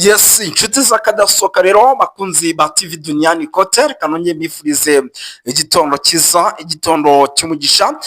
Yes, inshuti z'akadasohoka rero, bakunzi ba TV Duniani Kote, reka nongeye mbifurize igitondo cyiza, igitondo cy'umugisha.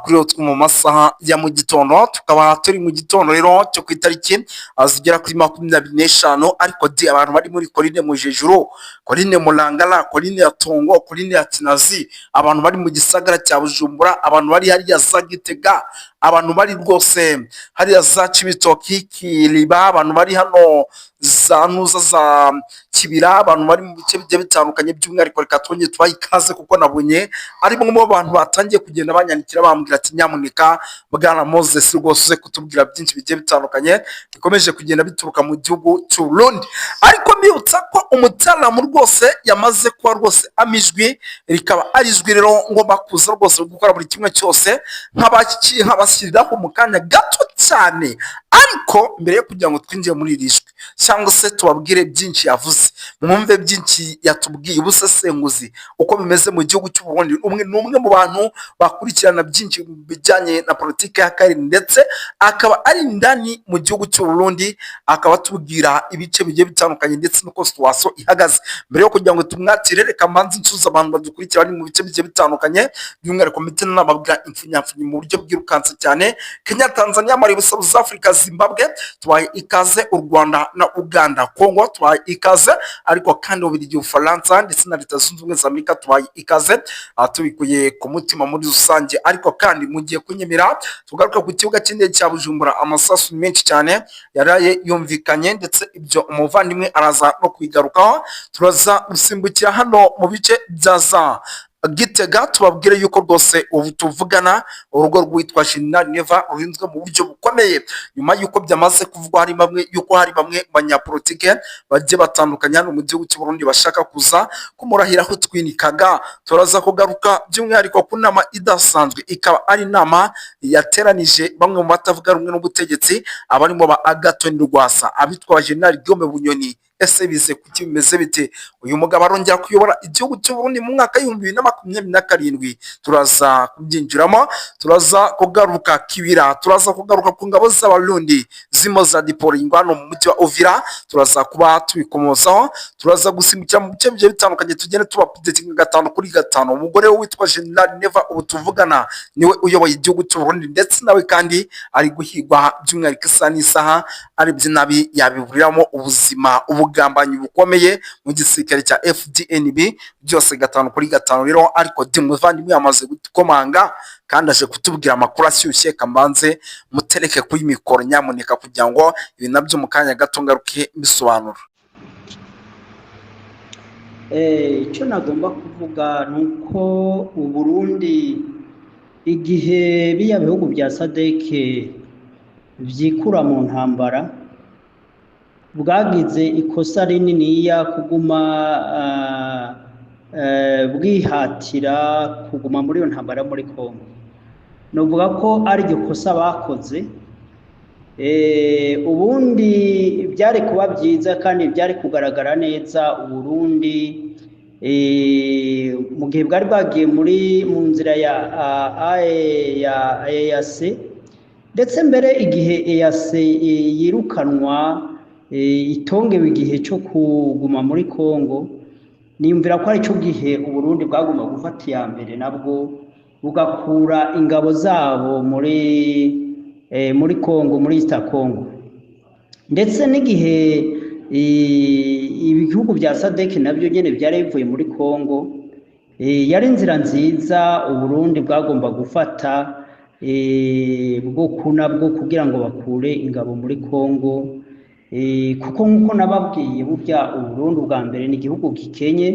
Kuri twe mu masaha ya mu gitondo, tukaba turi mu gitondo rero cyo ku itariki zigera kuri 25. Ariko di abantu bari muri colline Mujejuru, colline Murangara, colline ya Tongo, colline ya Kinazi, abantu bari mu gisagara cya Bujumbura, abantu bari hariya za Gitega, abantu bari rwose hariya za Cibitoki, Kiriba, abantu bari hano za Ntuza, za Kibira, abantu bari mu bice bigiye bitandukanye, by'umwihariko reka twongere tubahe ikaze, kuko nabonye ari bamwe mu bantu batangiye kugenda banyandikira bambwira ati: "Nyamuneka bwana Moses, rwose uze kutubwira byinshi bigiye bitandukanye bikomeje kugenda bituruka mu gihugu cy'u Burundi." Ariko mbibutsa ko umutaramu rwose yamaze kuba rwose amijwi, rikaba ari ijwi rero ngomba kuza rwose gukora buri kimwe cyose nkabashyiriraho mu kanya gato cyane. Ariko mbere yo kugira ngo twinjire muri iri jwi cyangwa se tubabwire byinshi yavuze, mwumve byinshi yatubwiye, ubusesenguzi uko bimeze mu gihugu cy'u Burundi, umwe ni umwe mu bantu bakurikirana byinshi mu bijyanye na politiki y'akarere, ndetse akaba ari indani mu gihugu cy'u Burundi, akaba atubwira ibice bigiye bitandukanye ndetse n'uko situation ihagaze. Mbere yo kugira ngo tumwakire, reka mbanze nsuhuze abantu badukurikira bari mu bice bigiye bitandukanye, by'umwihariko mpite nababwira impfunyapfunyi mu buryo bwirukanse cyane: Kenya, Tanzania, Malawi, South Africa, Zimbabwe, tubaye ikaze. U Rwanda na Uganda, Congo, tubaye ikaze. Ariko kandi Ububiligi, Ubufaransa ndetse na Leta Zunze Ubumwe za Amerika, tubaye ikaze tubikuye ku mutima muri rusange. Ariko kandi mugiye kunyemera tugaruka ku kibuga cy'indege cya Bujumbura, amasasu menshi cyane yaraye yumvikanye, ndetse ibyo umuvandimwe araza no kubigarukaho. Turaza gusimbukira hano mu bice bya za Gitega, tubabwire yuko rwose ubu tuvugana urugo rwitwa Jenerali Neva rurinzwe mu buryo bukomeye, nyuma y'uko byamaze kuvugwa hari bamwe yuko hari bamwe mu banyapolitike bagiye batandukanye hano mu gihugu cy'u Burundi bashaka kuza kumurahiraho twinikaga. Turaza kugaruka by'umwihariko ku nama idasanzwe, ikaba ari inama yateranije bamwe mu batavuga rumwe n'ubutegetsi, abarimo ba Agathon Rwasa, abitwa Jenerali Guillaume Bunyoni. Ese bize kuki, bimeze bite? Uyu mugabo arongera kuyobora igihugu cy'u Burundi mu mwaka w'2027? Turaza kubyinjiramo. Turaza kugaruka Kibira, turaza kugaruka ku ngabo z'Abarundi zimo za diporingwa hano mu mujyi wa Uvira, turaza kuba tubikomozaho. Turaza gusimbukira mu bice bigiye bitandukanye, tugende tuba updating 5 kuri 5. Umugore we witwa General Neva ubu tuvugana niwe uyoboye igihugu cy'u Burundi, ndetse nawe kandi ari guhigwa, by'umwihariko isaha n'isaha arebye nabi yabiburiramo ubuzima, ubugambanyi bukomeye mu gisirikare cya FDNB, byose 5 kuri 5 rero. Ariko di muvandimwe yamaze gukomanga kandi aje kutubwira amakuru ashyushye. Kambanze mutereke kuri mikoro nyamuneka, kugira ngo ibi nabyo mu kanya gato ngaruke mbisobanura. Icyo nagomba kuvuga ni uko Uburundi, igihe biriya bihugu bya SADC byikura mu ntambara, bwagize ikosa rininiya kuguma bwihatira kuguma muri iyo ntambara yo muri Congo. Novuga ko ari iryo kosa bakoze. Ubundi byari kuba byiza kandi byari kugaragara neza Uburundi mu gihe bwari bwagiye muri mu nzira ya EAC, ndetse mbere igihe EAC yirukanwa, itongewe igihe cyo kuguma muri Congo, niyumvira ko ari cyo gihe Uburundi bwagomba gufata iya mbere nabwo bugakura ingabo zabo muri Congo, muri East Congo. Ndetse n'igihe ibihugu bya SADC nabyo nyene byari bivuye muri Congo, yari inzira nziza Uburundi bwagomba gufata bwo kunabwo kugira ngo bakure ingabo muri Congo, kuko nk'uko nababwiye, burya Uburundi ubwa mbere ni igihugu gikenye,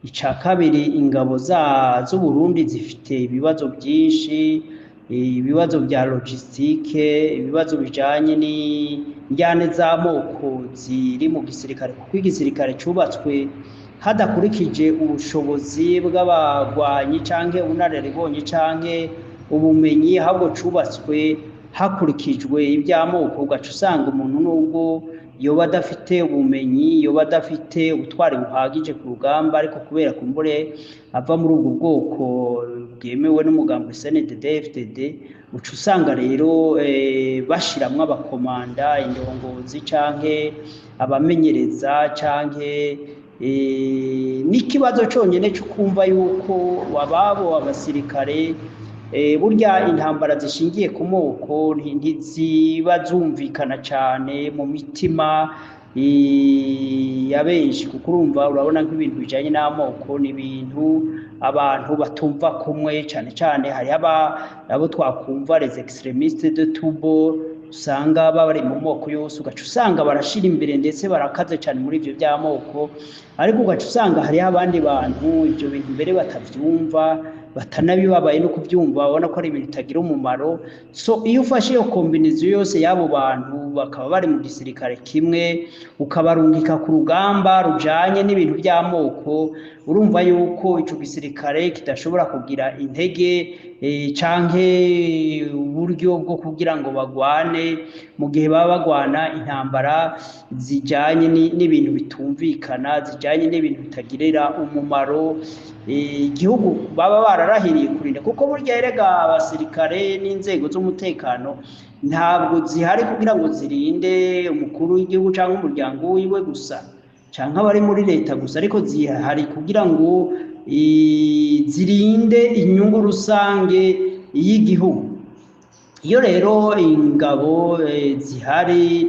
ica kabiri ingabo z'Uburundi zifite ibibazo byinshi, ibibazo bya logistique, ibibazo bijanye n'indyane z'amoko ziri mu gisirikare, kuko igisirikare cubatswe hadakurikije ubushobozi bw'abagwanyi canke ubunararibonye canke ubumenyi, ahubwo cubatswe hakurikijwe iby'amoko, ugaca usanga umuntu nubwo yoba adafite ubumenyi, yoba adafite ubutwari buhagije ku rugamba, ariko kubera kumbure ava muri ubwo bwoko bwemewe n'umugambi CNDD-FDD, uca usanga rero bashiramwo abakomanda, indongozi canke abamenyereza, canke n'ikibazo conyene co kumva yuko ababo abasirikare. Burya intambara zishingiye ku moko ntiziba zumvikana cane mu mitima ya benshi, kuko urumva urabona nk'ibintu bijanye n'amoko ni ibintu abantu batumva kumwe. Cane cane hariho abo twakumva les extrémistes de tous bords, usanga bari mu moko yose, ugaca usanga barashira imbere ndetse barakaze cane muri ivyo vy'amoko. Ariko ugaca usanga hariho abandi bantu ivyo bintu mbere batavyumva, batanabibabaye no kuvyumva, babona ko ari ibintu bitagira umumaro. So iyo ufashe iyo combinaison yose y'abo bantu bakaba bari mu gisirikare kimwe, ukabarungika ku rugamba rujanye n'ibintu by'amoko, urumva yuko ico gisirikare kidashobora kugira intege canke uburyo bwo kugira ngo bagwane, mu gihe baba bagwana intambara zijanye n'ibintu bitumvikana, zijanye n'ibintu bitagirira umumaro igihugu baba bararahiriye kurinda. Kuko burya erega abasirikare n'inzego z'umutekano ntabwo zihari kugira ngo zirinde umukuru w'igihugu cyangwa umuryango wiwe gusa canke abari muri leta gusa, ariko zihari kugira ngo zirinde inyungu rusange y'igihugu. Iyo rero ingabo zihari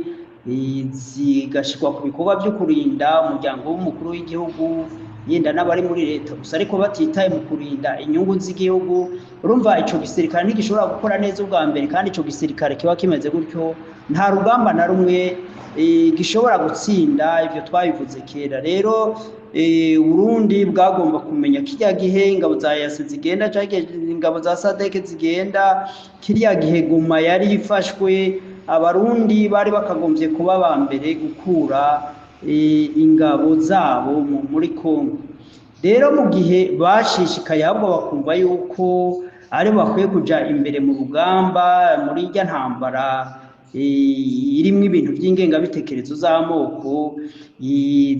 zigashirwa ku bikorwa byo kurinda umuryango w'umukuru w'igihugu, yenda n'abari muri leta gusa, ariko batitaye mu kurinda inyungu z'igihugu, urumva ico gisirikare ntigishobora gukora neza ubwa mbere. Kandi ico gisirikare kiba kimeze gutyo nta rugamba na rumwe gishobora gutsinda. Ivyo twabivuze kera. Rero Burundi bwagomba kumenya kirya gihe ingabo za EAC zigenda canke ingabo za SADC zigenda, kirya gihe Goma yari ifashwe, Abarundi bari bakagombye kuba ba mbere gukura ingabo zabo muri Kongo. Rero mu gihe bashishikaye ahubwo bakumva yuko ari bakwiye kuja imbere mu rugamba muri irya ntambara irimwo ibintu by'ingengabitekerezo z'amoko,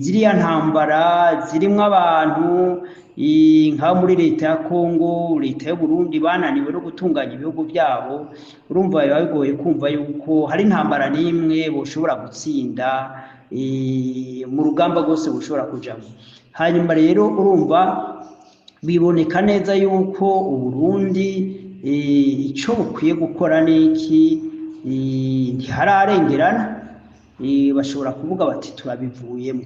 ziriya ntambara zirimwo abantu nka muri leta ya Kongo, leta y'u Burundi bananiwe no gutunganya ibihugu byabo, urumva biba bigoye kumva yuko hari intambara n'imwe boshobora gutsinda mu rugamba rwose bushobora kujamo. Hanyuma rero urumva biboneka neza yuko Uburundi ico bukwiye gukora niki, ntihararengerana. Bashobora kuvuga bati turabivuyemo,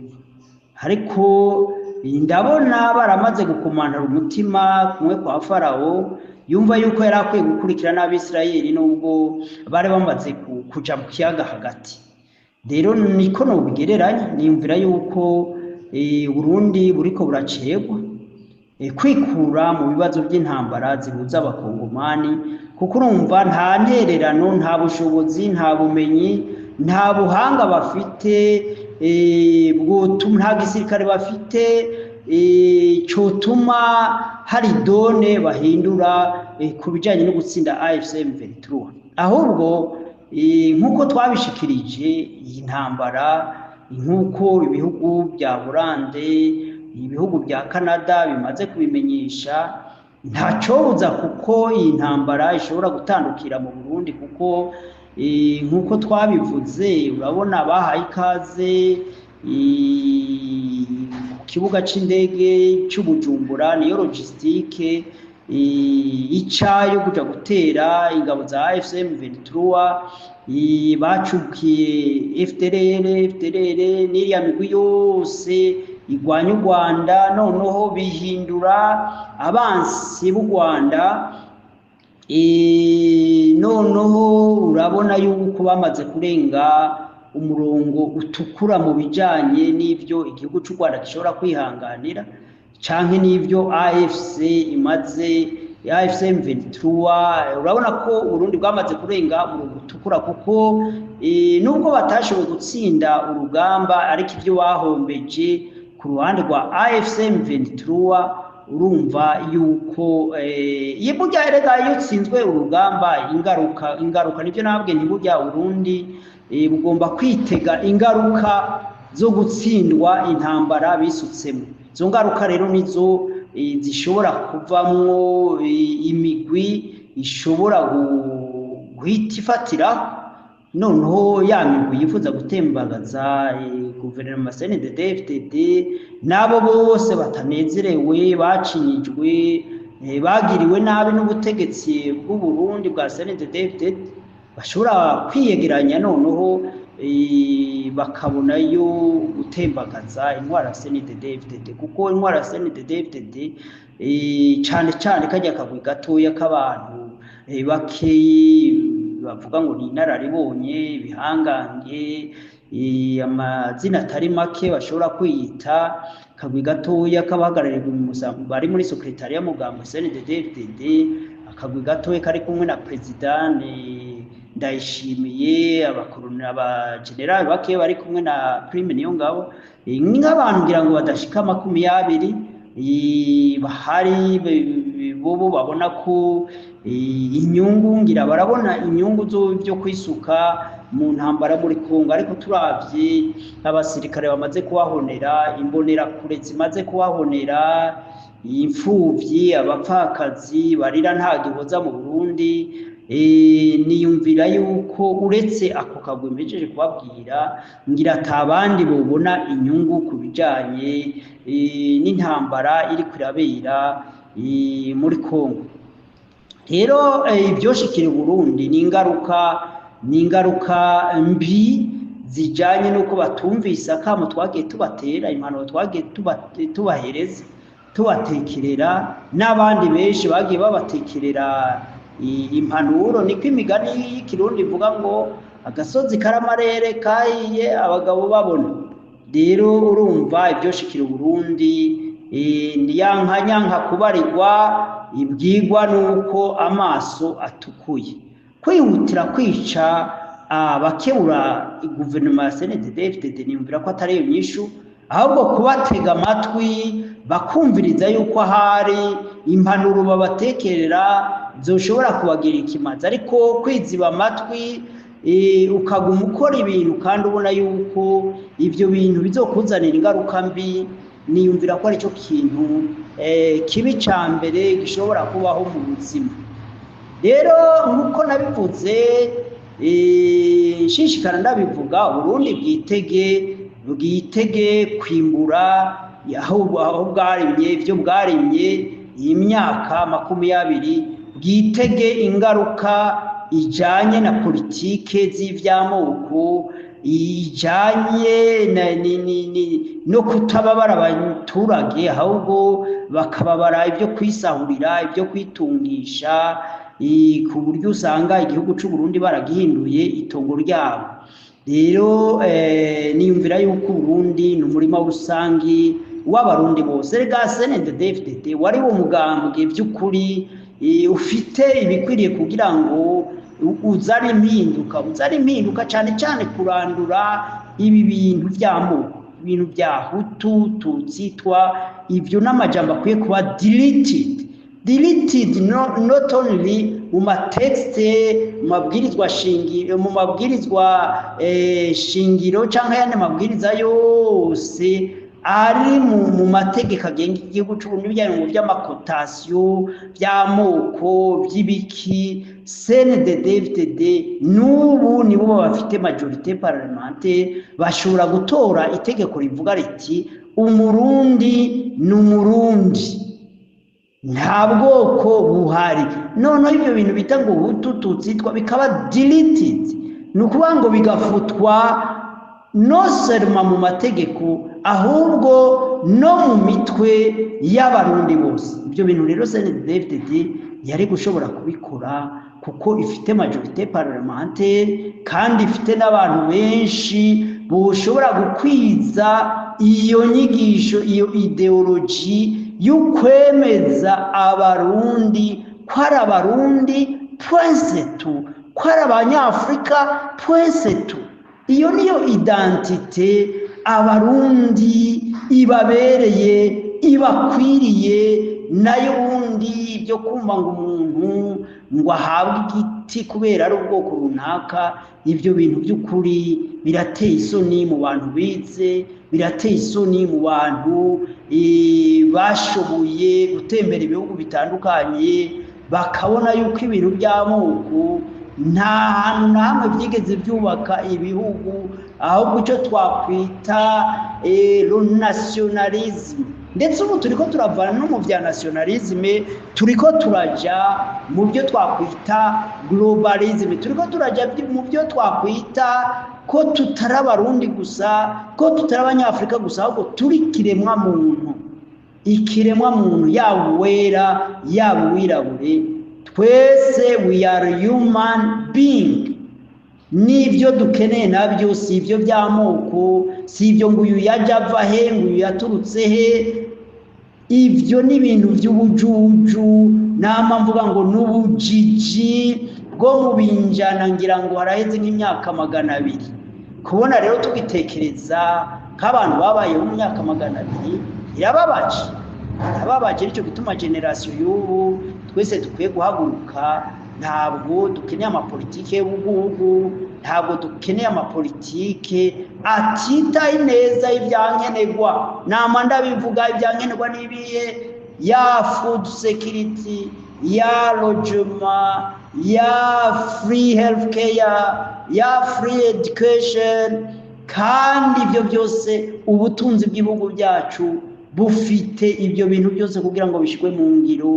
ariko ndabona baramaze gukomandara umutima kumwe kwa Farawo, yumva yuko yari akwiye gukurikira n'Abisirayeli nubwo bari bamaze kuja mu kiyaga hagati. Rero niko nobigereranya, niyumvira yuko Burundi buriko buracerwa kwikura mu bibazo by'intambara zihuza Abakongomani, kuko urumva nta ntererano, nta bushobozi, nta bumenyi, nta buhanga bafite, nta gisirikare bafite cotuma hari données bahindura ku bijanye no gutsinda AFC M23. Ahubwo nk'uko twabishikirije, iyi ntambara, nk'uko ibihugu bya Hollande, ibihugu bya Canada bimaze kubimenyesha, ntacobuza kuko iyi ntambara ishobora gutandukira mu Burundi, kuko nk'uko twabivuze, urabona bahaye ikaze ku kibuga c'indege c'Ubujumbura, niyo logistique ica yo kuja gutera ingabo za AFC M23. Bacukiye FDLR, FDLR n'iriya migwi yose igwanya u Rwanda, noneho bihindura abansi b'u Rwanda. Noneho urabona yuko bamaze kurenga umurongo utukura mu bijanye n'ivyo igihugu c'u Rwanda gishobora kwihanganira canke n'ivyo AFC imaze, AFC M23. Urabona ko Burundi bwamaze kurenga umurongo utukura, kuko nubwo batashoboye gutsinda urugamba, ariko ivyo bahombeje ku ruhande rwa AFC M23, urumva yuko iyo burya erega iyo utsinzwe urugamba, ingaruka nivyo nabwe ntiburya Urundi bugomba kwitega ingaruka zo gutsindwa intambara bisutsemo. Izo ngaruka rero nizo zishobora kuvamwo imigwi ishobora guhita ifatira noneho ya migwi yifuza gutembagaza guverinoma CNDD-FDD, n'abo bose batanezerewe, bacinyijwe, bagiriwe nabi n'ubutegetsi bw'u Burundi bwa CNDD-FDD, bashobora kwiyegeranya noneho bakabonayo gutembagaza intwara ya CNDD-FDD, kuko intwara ya CNDD-FDD, cane cane karya kagwi gatoya k'abantu bakeyi bavuga ngo ni inararibonye, ibihangange, amazina atari make bashobora kwiyita, kagwi gatoya k'abahagarariye bari muri secrétariat y'umugambi CNDD-FDD, akagwi gatoya kari kumwe na président Ndayishimiye, abakoroni, abagenerali bake bari kumwe na Prime Niyongabo, nk'abantu ngira ngo badashika 20 bahari, bobo babona ko inyungu, ngira barabona inyungu zo kwisuka mu ntambara muri Kongo. Ariko turavye abasirikare bamaze kuhahonera, imbonerakure zimaze kuhahonera, imfuvyi, abapfakazi barira nta gihoza mu Burundi, niyumvira yuko uretse ako kagwi mpejeje kubabwira, ngira ata bandi bobona inyungu ku bijanye n'intambara iriko irabera muri Kongo. Rero ibyoshikira Burundi ni ingaruka mbi zijanye n'uko batumvise akamo twagiye tubatera, impanuro twagiye tubahereza, tubatekerera, n'abandi benshi bagiye babatekerera impanuro. Niko imigani y'ikirundi ivuga ngo agasozi karamarere kahiye abagabo babona. Rero urumva ibyoshikira Burundi ni yanka nyanka kubarirwa ibwirwa nuko amaso atukuye. Kwihutira kwica abakebura guverinoma ya CNDD-FDD, niyumvira ko atari iyo nyishu, ahubwo kubatega amatwi bakumviriza yuko ahari impanuro babatekerera zoshobora kubagira ikimazi. Ariko kwiziba amatwi, ukaguma ukora ibintu kandi ubona yuko ibyo bintu bizokuzanira ingaruka mbi, niyumvira ko aricyo kintu kibi ca mbere gishobora kubaho mu buzima. Rero nk'uko nabivuze, nshishikara ndabivuga, Burundi bwitege kwimbura aho bwarimye ibyo bwarimye iyi myaka 20, bwitege ingaruka ijanye na politike z'ivy'amoko, ijanye no kutababara abaturage, ahubwo bakababara ibyo kwisahurira, ibyo kwitungisha, ku buryo usanga igihugu c'u Burundi baragihinduye itongo ryabo. Rero niyumvira yuko Burundi ni umurima rusangi w'abarundi bose. Rega CNDD-FDD wari wo mugambwe by'ukuri ufite ibikwiriye kugira ngo uzane impinduka, uzane impinduka cyane cyane kurandura ibi bintu by'amoko, ibintu bya Hutu, Tutsi, Twa. Ibyo n'amajambo akwiye kuba deleted, no, not only mu ma textes, mu mabwirizwa shingiro, mu mabwirizwa shingiro canke ayandi mabwiriza yose ari mu mategeko agenga igihugu c'Uburundi, bijyanye ngo vy'ama cotation, vy'amoko, vy'ibiki. CNDD-FDD n'ubu nibo bafite majorité parlementaire, bashobora gutora itegeko rivuga riti umurundi ni umurundi, nta bwoko buhari. Noneho ibyo bintu bita ngo Hutu, Tutsi, Twa bikaba deleted, ni ukuvuga ngo bigafutwa non seulement mu mategeko, ahubwo no mu mitwe y'abarundi bose. Ibyo bintu rero CNDD-FDD yari gushobora kubikora kuko ifite majorité parlementaire kandi ifite n'abantu benshi boshobora gukwiza iyo nyigisho, iyo idéologie y'ukwemeza abarundi ko ari abarundi, point c'est tout, ko ari abanyafurika, point c'est tout. Iyo niyo identité abarundi ibabereye, ibakwiriye. Nayo ubundi ibyo kumva ngo umuntu ngo ahabwe igiti kubera ari ubwoko runaka, ibyo bintu by'ukuri birateye isoni mu bantu bize, birateye isoni mu bantu bashoboye gutembera ibihugu bitandukanye, bakabona yuko ibintu by'amoko nta hantu na hamwe byigeze byubaka ibihugu, ahubwo icyo twakwita nationalisme. Ndetse ubu turiko turavana no mu bya nationalisme, turiko turaja mu byo twakwita globalisme, turiko turaja mu byo twakwita ko tutari Abarundi gusa, ko tutari Abanyafurika gusa, ahubwo turi ikiremwa muntu, ikiremwa muntu, yaba uwera, yaba uwirabure, twese we are human being. N'ibyo dukeneye nabyo si ibyo by'amoko, si ibyo ngo uyu yajya ava he, ngo uyu yaturutse he. Ibyo ni ibintu by'ubujuju, nama mvuga ngo n'ubujiji bwo mu binjana, ngira ngo haraheze nk'imyaka 200. Kubona rero tugitekereza nk'abantu babayeho mu myaka 200 birababaje, birababaje. Nicyo gituma génération y'ubu twese dukwiye guhaguruka. Ntabwo dukeneye amapolitike y'ubugugu, ntabwo dukeneye amapolitike atitaye neza ibyankenerwa. Nama ndabivuga, ibyankenerwa n'ibihe? Ya food security, ya logement, ya free health care, ya free education. Kandi ibyo byose, ubutunzi bw'ibihugu byacu bufite ibyo bintu byose kugira ngo bishyirwe mu ngiro,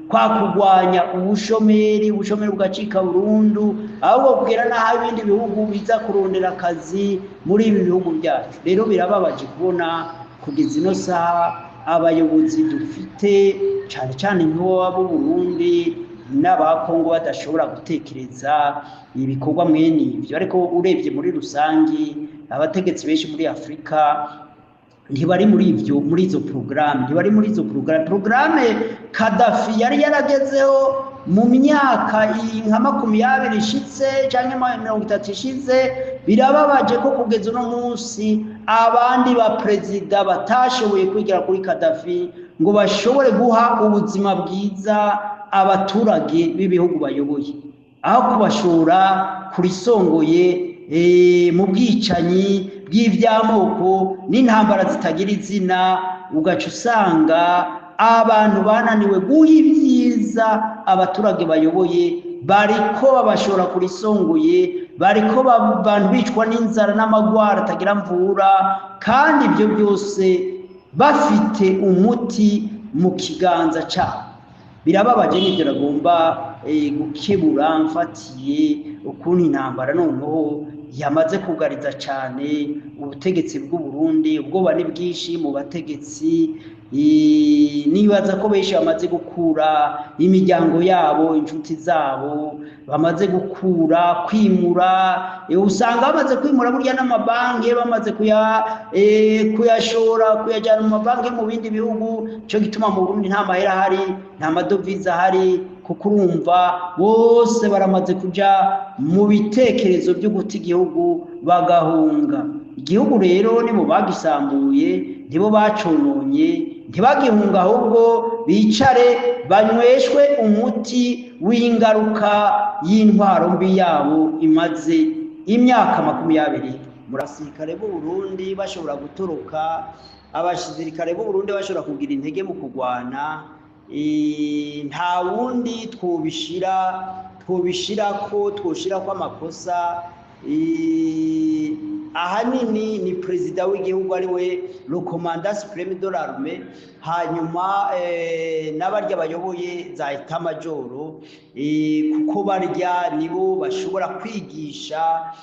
kwa kurwanya ubushomeri, ubushomeri bugacika burundu, ahubwo kugera n'aho ibindi bihugu biza kurondera akazi muri ibi bihugu byacu. Rero birababaje kubona kugeza ino saha abayobozi dufite, cyane cyane nk'uwo b'u Burundi n'abakongo, badashobora gutekereza ibikorwa mwene ibyo. Ariko urebye muri rusange, abategetsi benshi muri Afurika ntibari muri ibyo, muri izo porogaramu, ntibari muri izo porogaramu. Porogaramu Kadafi yari yaragezeho mu myaka nka 20 ishitse cyangwa 30 ishize, birababaje ko kugeza uno munsi abandi ba perezida batashoboye kwigira kuri Kadafi ngo bashobore guha ubuzima bwiza abaturage b'ibihugu bayoboye, aho kubashora kurisongoye mu bwicanyi bw'iby'amoko n'intambara zitagira izina, ugaca usanga abantu bananiwe guha ibyiza abaturage bayoboye, bariko babashora kurisongoye, bariko abantu bicwa n'inzara n'amagwara atagira mvura, kandi ibyo byose bafite umuti mu kiganza cyabo. Birababaje. N'ibyo nagomba gukebura mfatiye ukuntu intambara noneho yamaze kugariza cyane ubutegetsi bw'u Burundi. Ubwoba ni bwinshi mu bategetsi. Nibaza ko benshi bamaze gukura imiryango yabo, inshuti zabo bamaze gukura, kwimura. Usanga bamaze kwimura burya n'amabanki bamaze kuyashora, kuyajyana mu mabanki mu bindi bihugu. Cyo gituma mu Burundi nta mahera ahari, nta madovize ahari, kuko urumva bose baramaze kuja mu bitekerezo byo guta igihugu, bagahunga igihugu. Rero nibo bagisambuye, nibo bacononye. Ntibagihunga, ahubwo bicare banyweshwe umuti w'ingaruka y'intwaro mbi yabo imaze imyaka 20. Mu basirikare b'u Burundi bashobora gutoroka, abasirikare b'u Burundi bashobora kugira intege mu kurwana, nta wundi twobishira ko twoshira ko amakosa. Ahanini ni perezida w'igihugu, ari we le commandant suprême de l'armée, hanyuma n'abarya bayoboye za état-major, kuko barya nibo bashobora kwigisha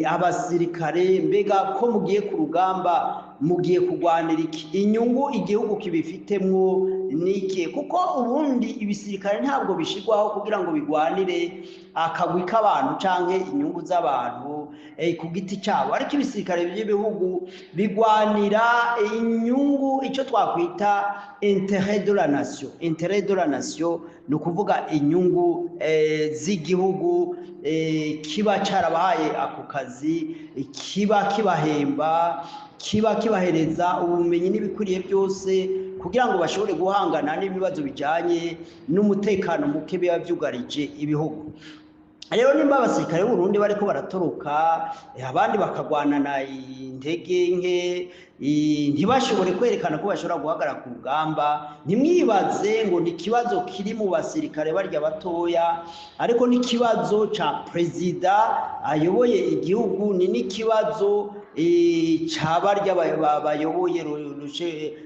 abasirikare: mbega ko mugiye ku rugamba, mugiye kurwanira iki? Inyungu igihugu kibifitemwo niki? Kuko ubundi ibisirikare ntabwo bishirwaho kugira ngo bigwanire akagwi k'abantu canke inyungu z'abantu ku giti cyabo, ariko ibisirikare by'ibihugu bigwanira inyungu, icyo twakwita intérêt de la nation. Intérêt de la nation ni ukuvuga inyungu z'igihugu kiba carabahaye ako kazi, kiba kibahemba. Kiba kibahereza ubumenyi n'ibikwiriye byose kugira ngo bashobore guhangana n'ibibazo bijanye n'umutekano muke biba vyugarije ibihugu. Rero nimba abasirikare b'Uburundi bariko baratoroka, abandi bakagwanana intege nke, ntibashobore kwerekana ko bashobora guhagarara ku rugamba, ntimwibaze ngo ni ikibazo kiri mu basirikare barya batoya, ariko n'ikibazo ca perezida ayoboye igihugu, ni n'ikibazo ca barya bayoboye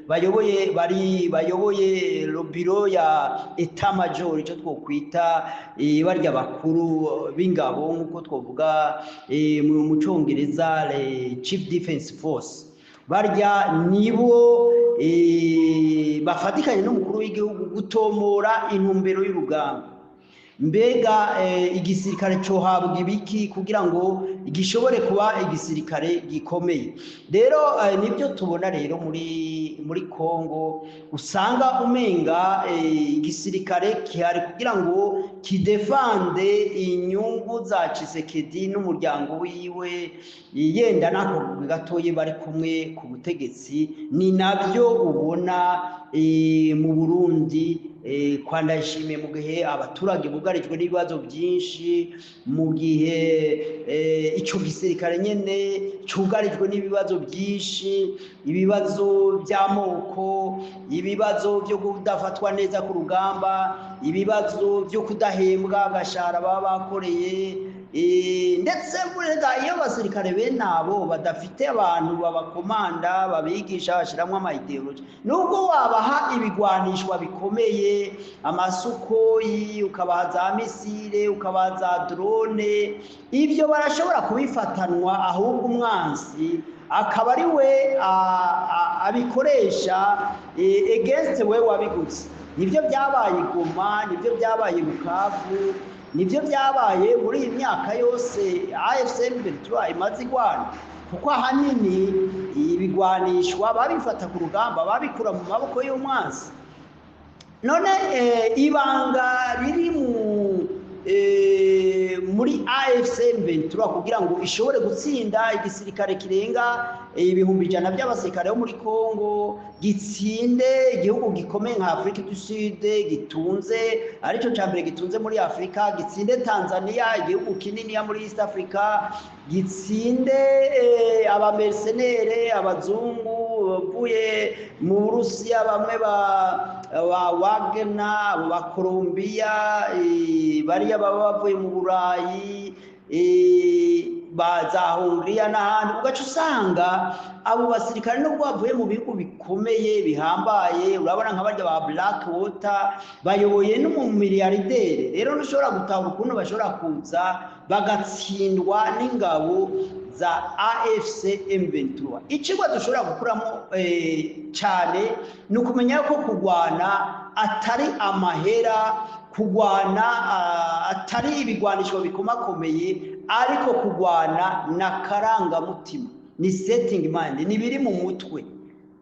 bayoboye bari bayoboye bureau ya état-major, ico twokwita barya bakuru b'ingabo, nk'uko twovuga mu Congereza Chief Defense Force. Barya nibo bafatikanye n'umukuru w'igihugu gutomora intumbero y'urugamba. Mbega igisirikare cohabwa ibiki kugira ngo gishobore kuba igisirikare gikomeye? Rero nibyo tubona rero muri Kongo, usanga umenga igisirikare gihari kugira ngo kidefande inyungu za Tshisekedi n'umuryango wiwe, yenda nako gatoye bari kumwe ku butegetsi. Ni nabyo ubona mu Burundi kwa Ndayishimiye, mu gihe abaturage bugarijwe n'ibibazo byinshi, mu gihe ico gisirikare nyene cugarijwe n'ibibazo byinshi, ibibazo by'amoko, ibibazo byo kudafatwa neza ku rugamba, ibibazo byo kudahembwa agashahara baba bakoreye. Ndetse burega iyo abasirikare bene abo badafite abantu babakomanda, babigisha, bashiramwo ama idéologie, nubwo wabaha ibigwanishwa bikomeye, ama Sukhoi, ukabaha za missiles, ukabaha za drone, ibyo barashobora kubifatanwa, ahubwo umwansi akaba ari we abikoresha against we wabiguze. Nibyo byabaye i Goma, nibyo byabaye i Bukavu, nibyo byabaye muri iyi myaka yose AFC M23 imaze igwana, kuko ahanini ibigwanishwa babifata ku rugamba, babikura mu maboko y'umwansi. None ibanga riri muri AFC M23 kugira ngo ishobore gutsinda igisirikare kirenga 100,000 by'abasirikare bo muri Congo, gitsinde igihugu gikomeye nka Afrique du Sud gitunze, arico ca mbere gitunze muri Afrika, gitsinde Tanzania, igihugu kinini ya muri East Africa, gitsinde aba mercenaires abazungu bavuye mu Burusiya, bamwe ba Wagner, abo ba Colombia, bariya baba bavuye mu Burayi, ba za Hongiriya n'ahandi, ugaca usanga abo basirikare nubwo bavuye mu bihugu bikomeye bihambaye, urabona nka barya ba Black Water bayoboye n'umumiliyardere, rero ntushobora gutahura ukuntu bashobora kuza bagatsindwa n'ingabo za AFC M23. Icigwa dushobora gukuramo cyane ni ukumenya ko kurwana atari amahera, kurwana atari ibigwanisho bikomakomeye, ariko kurwana na karangamutima, ni setting mind, ni biri mu mutwe.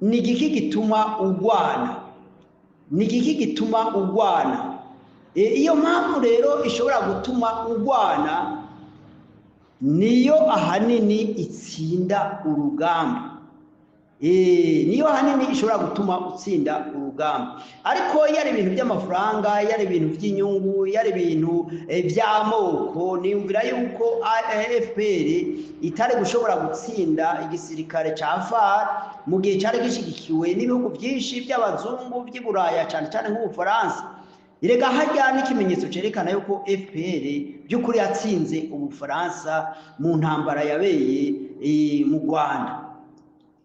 Ni igiki gituma urwana? Ni igiki gituma urwana? Iyo mpamvu rero ishobora gutuma urwana niyo ahanini itsinda urugamba. Niyo ahanini ishobora gutuma utsinda urugamba. Ariko iyo ari ibintu by'amafaranga, iyo ari ibintu by'inyungu, iyo ari ibintu by'amoko, niyumvira yuko FPR itari gushobora gutsinda igisirikare ca FAR mu gihe cari gishigikiwe n'ibihugu byinshi by'abazungu by'i Buraya, cyane cyane nk'Ubufaransa. Erega hajya n'ikimenyetso cerekana yuko FPR by'ukuri yatsinze Ubufaransa mu ntambara yabeye mu Rwanda.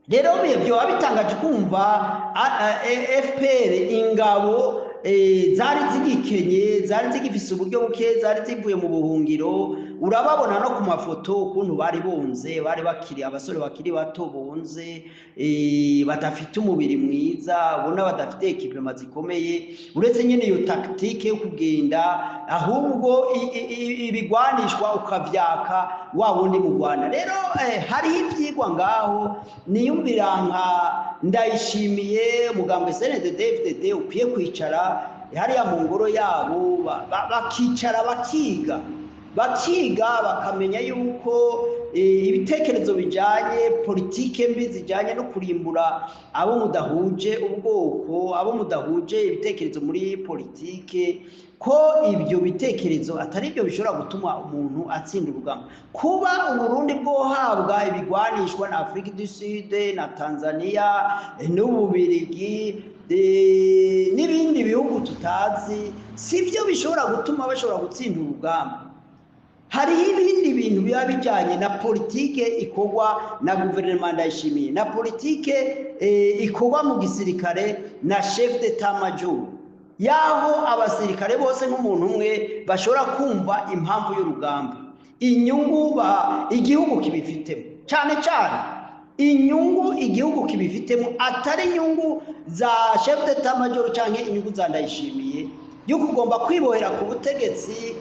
Rero byoba bitangaje kumva FPR, ingabo zari zigikenye, zari zigifise uburyo buke, zari zivuye mu buhungiro. Urababona no ku mafoto ukuntu bari bonze, bari bakiri abasore bakiri bato bonze, badafite umubiri mwiza, ubona badafite équipement zikomeye, uretse nyine iyo tactique yo kugenda ahubwo ibigwanishwa ukavyaka wa wundi mu Rwanda. Rero hariho ivyigwa ngaho niyumvira nka Ndayishimiye, mugambwe CNDD-FDD ukwiye kwicara hariya mu ngoro yabo, bakicara bakiga, bakiga bakamenya yuko ibitekerezo bijanye politike mbi zijanye no kurimbura abo mudahuje ubwoko, abo mudahuje ibitekerezo muri politike, ko ibyo bitekerezo atari byo bishobora gutuma umuntu atsinda urugamba. Kuba Uburundi bwohabwa ibigwanishwa na Afrique du Sud na Tanzania n'Ububirigi n'ibindi bihugu tutazi, sibyo bishobora gutuma bashobora gutsinda urugamba. Hariho ibindi bintu biba bijyanye na politike ikorwa na guverinoma Ndayishimiye, na politike ikorwa mu gisirikare na chef d'état major, yaho abasirikare bose nk'umuntu umwe bashobora kumva impamvu y'urugamba, inyungu igihugu kibifitemo, cyane cyane inyungu igihugu kibifitemo, atari inyungu za chef d'état major cyangwa inyungu za Ndayishimiye yuko ugomba kwibohera ku butegetsi,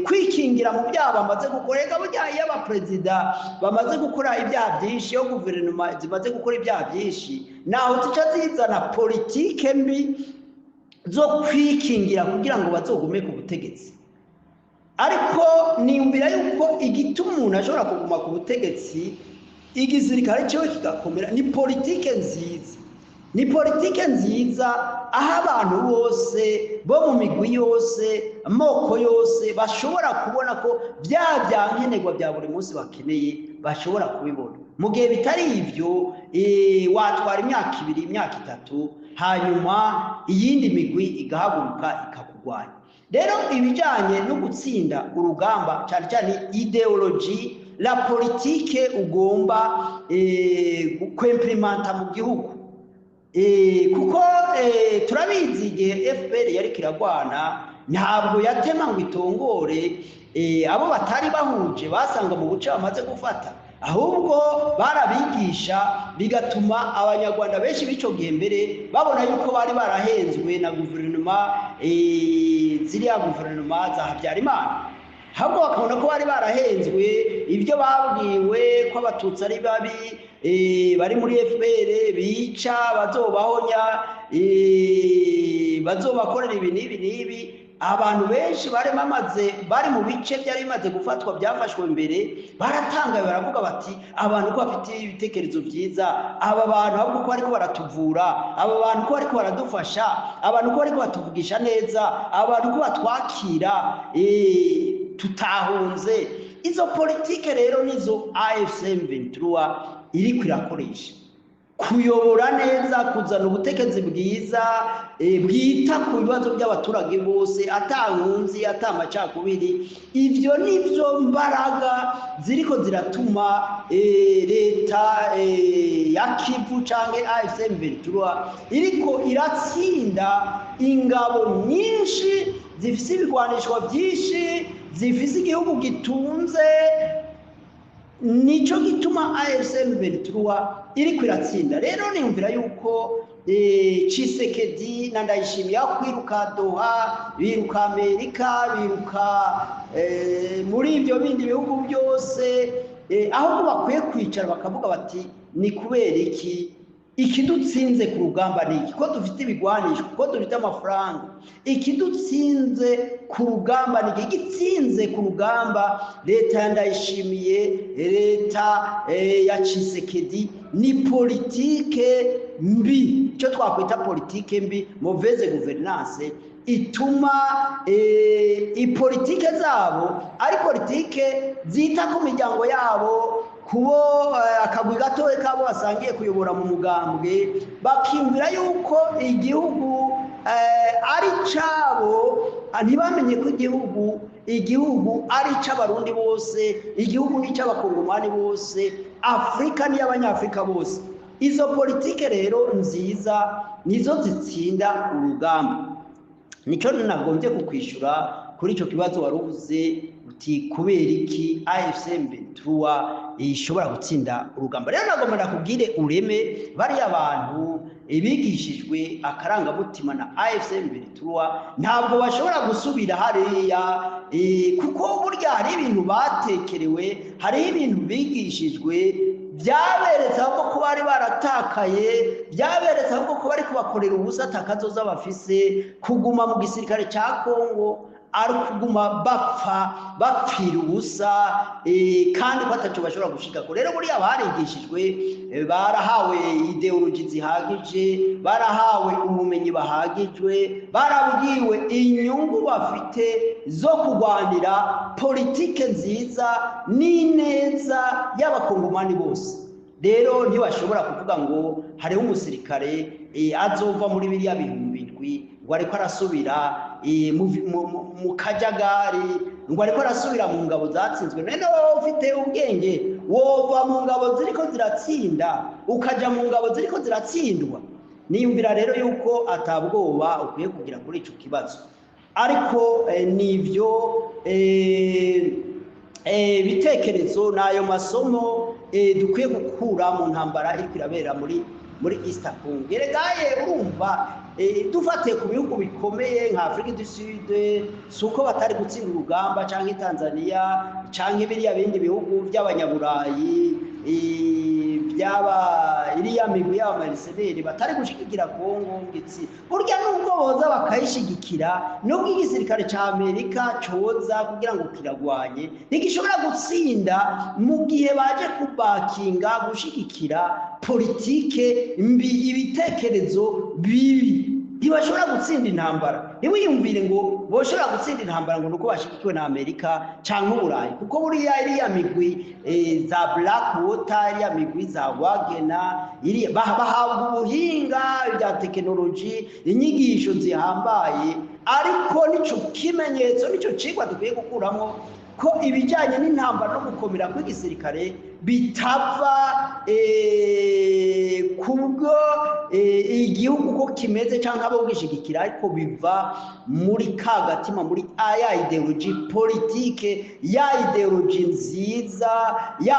kwikingira mu byaha bamaze gukora. Ega burya iyo abaperezida bamaze gukora ibyaha byinshi, iyo guverinoma zimaze gukora ibyaha byinshi, naho zica zizana politike mbi zo kwikingira kugira ngo bazogume ku butegetsi. Ariko niyumvira yuko igituma umuntu ashobora kuguma ku butegetsi, igisirikare cyiwe kigakomera, ni politike nziza, ni politike nziza aho abantu bose bo mu migwi yose, amoko yose, bashobora kubona ko bya byankenerwa bya buri munsi bakeneye bashobora kubibona. Mu gihe bitari ibyo, watwara imyaka 2, imyaka 3, hanyuma iyindi migwi igahaguruka ikakugwanya. Rero ibijyanye no gutsinda urugamba, cyane cyane idéologie, la politique ugomba kw'implémenta mu gihugu, kuko turabizi igihe FPR yari kiragwana, ntabwo yatema ngo itongore abo batari bahuje basanga mu buce bamaze gufata, ahubwo barabigisha, bigatuma Abanyarwanda benshi b'ico gihe mbere babona yuko bari barahenzwe na guverinoma, ziriya guverinoma za Habyarimana, ahubwo bakabona ko bari barahenzwe ibyo babwiwe ko Abatutsi ari babi, bari muri FPR bica, bazobahonya, bazobakorera ibi n'ibi n'ibi. Abantu benshi bari bamaze bari mu bice byari bimaze gufatwa, byafashwe mbere, baratangaye, baravuga bati: "Abantu ko bafite ibitekerezo byiza, aba bantu ahubwo ko bariko baratuvura, aba bantu ko bariko baradufasha, abantu ko bariko batuvugisha neza, aba bantu ko batwakira, tutahunze." Izo politike rero nizo AFC M23 iriko irakoresha: kuyobora neza, kuzana ubutegetsi bwiza, bwita ku bibazo by'abaturage bose, ata nkunzi, ata amacakubiri. Ivyo nivyo mbaraga ziriko ziratuma leta ya Kivu canke AFC M23 iriko iratsinda ingabo nyinshi zifise ibigwanishwa byinshi, zifise igihugu gitunze. Nico gituma AFC M23 iriko iratsinda. Rero niyumvira yuko Tshisekedi na Ndayishimiye, aho kwiruka Doha, biruka Amerika, biruka muri ibyo bindi bihugu byose, ahubwo bakwiye kwicara bakavuga bati: "Ni kubera iki ikidutsinze ku rugamba ni iki? Ko dufite ibigwanisho, ko dufite amafaranga, ikidutsinze ku rugamba ni iki?" Igitsinze ku rugamba leta ya Ndayishimiye, leta ya Tshisekedi, ni politike mbi, icyo twakwita politike mbi, mauvaise gouvernance, ituma ipolitike zabo ari politike zita ku miryango yabo, kubo akagwi gatoya kabo basangiye kuyobora mu mugambwe, bakiyumvira yuko igihugu ari cabo, ntibamenye ko igihugu ari ic'Abarundi bose, igihugu ni ic'Abakongomani bose, Afurika ni iy'Abanyafurika bose. Izo politike rero nziza nizo zitsinda urugamba. Nico nagombye kukwishura kuri ico kibazo wari uvuze uti: "Kubera iki AFC M23 ishobora gutsinda urugamba?" Rero nagomba ndakubwire ureme bariya bantu bigishijwe akarangamutima na AFC M23 ntabwo bashobora gusubira hariya, kuko burya hari ibintu batekerewe, hariho ibintu bigishijwe byaberetse ahubwo ko bari baratakaye, byaberetse ahubwo ko bari kubakorera ubusa, atakazoza bafise kuguma mu gisirikare cya Kongo. ari kuguma bapfa bapfira ubusa, kandi ko ataco bashobora gushikako. Rero buriya barigishijwe, barahawe idéologie zihagije, barahawe ubumenyi bahagijwe, barabwiwe inyungu bafite zo kurwanira politike nziza n'ineza y'abakongomani bose. Rero ntibashobora kuvuga ngo hariho umusirikare azova muri biriya 7000 ngo ariko arasubira mu kajagari, ngo ariko arasubira mu ngabo zatsinzwe. None wowe ufite ubwenge wova mu ngabo ziriko ziratsinda ukaja mu ngabo ziriko ziratsindwa? Niyumvira rero yuko atabwoba ukwiye kugira kuri ico kibazo, ariko nivyo bitekerezo n'ayo masomo dukwiye gukura mu ntambara iriko irabera muri East Congo. Eregaye urumva, dufatiye ku bihugu bikomeye nka Afrique du Sud, si uko batari gutsinda urugamba, canke Tanzania, canke biriya bindi bihugu by'abanyaburayi, byaba iriya migwi y'aba mercenaires batari gushigikira Kongo ngitsi. Burya nubwo boza bakayishigikira, nubwo igisirikare ca Amerika coza kugira ngo kiragwanye, ntigishobora gutsinda mu gihe baje kubakinga gushigikira politike mbi, ibitekerezo bibi. Ntibashobora gutsinda intambara. Ntiwiyumvire ngo boshobora gutsinda intambara ngo nuko bashigikiwe na Amerika canke Uburayi, kuko buriya iriya migwi za Black Water, iriya migwi za Wagner, iriya bahabwa ubuhinga bya tekinoloji, inyigisho zihambaye. Ariko nico kimenyetso, nico cigwa dukwiye gukuramo ko ibijyanye n'intambara no gukomera kw'igisirikare bitava kubwo igihugu uko kimeze cyangwa abo gishigikira, ariko biva muri ka gatima, muri ya idéologie politique, ya idéologie nziza ya